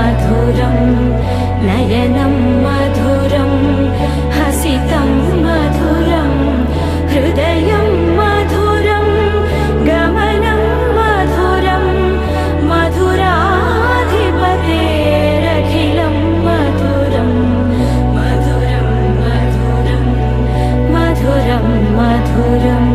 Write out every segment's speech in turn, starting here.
मधुरं नयनं मधुरं हसितं मधुरं हृदयं मधुरं गमनं मधुरं मधुराधिपतेरखिलं मधुरं मधुरं मधुरं मधुरं मधुरम्।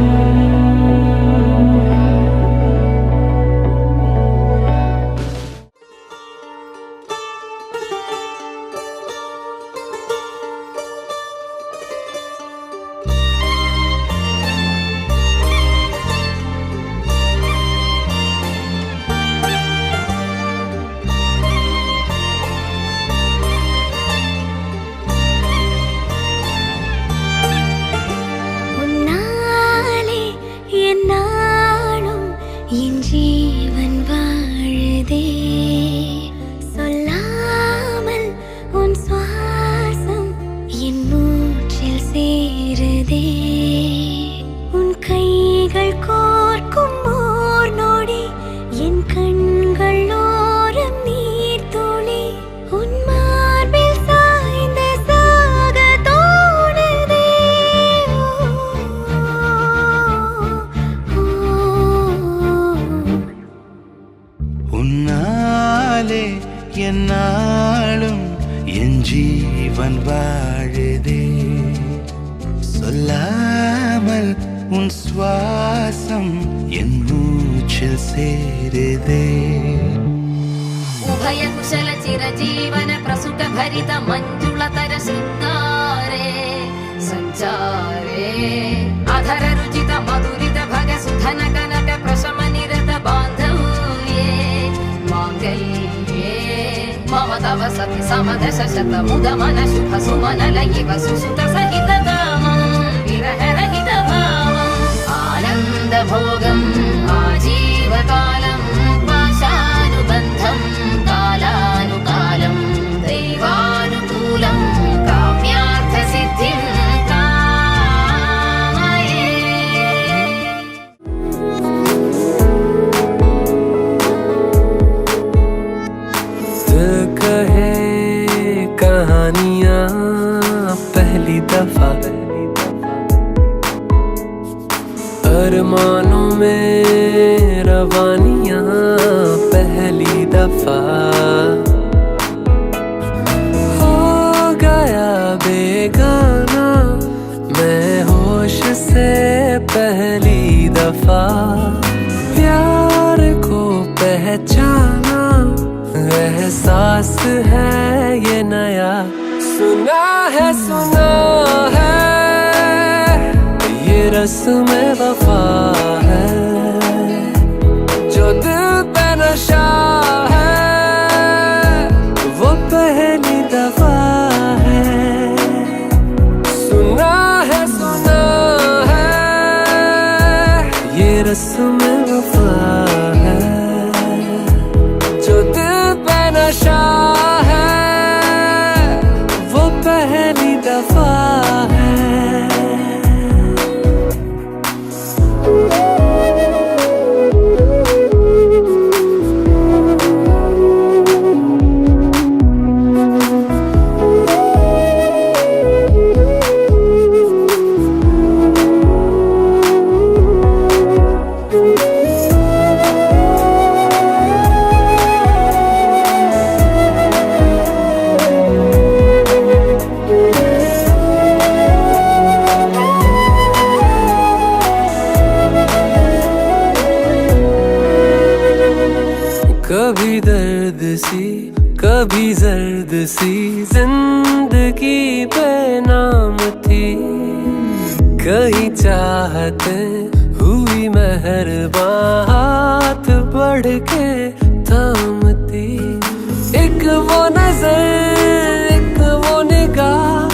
என்னாலும் என் ஜீவன் வாழுதே, சொல்லாமல் உன் சுவாசம் என் மூச்சில் சேருதே. உபய குஷல சிரஜீவன பிரசுட பரித மஞ்சுளதர சிருங்காரே சஞ்சாரே அதர ருச்சித மதுரித பக சுதன கனக பிரசம நிரத பாந்தவ்யே மாங்கல்யே मम तव सति समदश शत मुदमन शुभ सुमन लयिव सुसुत सहित कामं विरह रहित भावम् आनन्द भोगम् आजीवकालं पाशानुबन्धं कालानुकालं दैवानुकूलं काम्यार्थ सिद्धिं कामये. कहे कहानियां पहली दफा, अरमानों में रवानियां पहली दफा। हो गया बेगाना मैं होश से पहली दफा, प्यार को पहचाना एहसास है ये नया। सुना है सुना है ये रस्म वफा है, जो दिल पे नशा है वो पहली दफा है। सुना है ये रस्म वफा है, जो दिल पे नशा है वो पहली दफा है। कभी दर्द सी कभी जर्द सी जिंदगी बेनाम थी, कहीं चाहते हुई मेहरबान हाथ बढ़ के थामती। एक वो नजर एक वो निगाह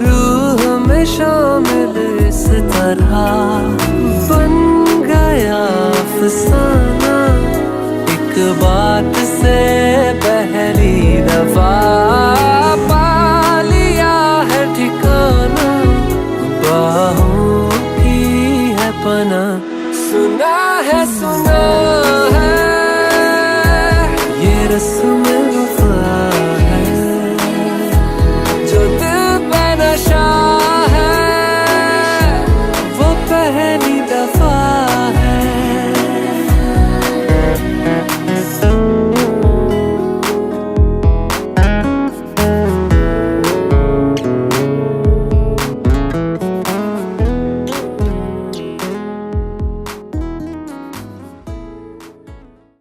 रूह में शामिल इस तरह बन गया अफसाना। एक बात से पहली दफा पा लिया है ठिकाना, बाहों की है पना। सुना है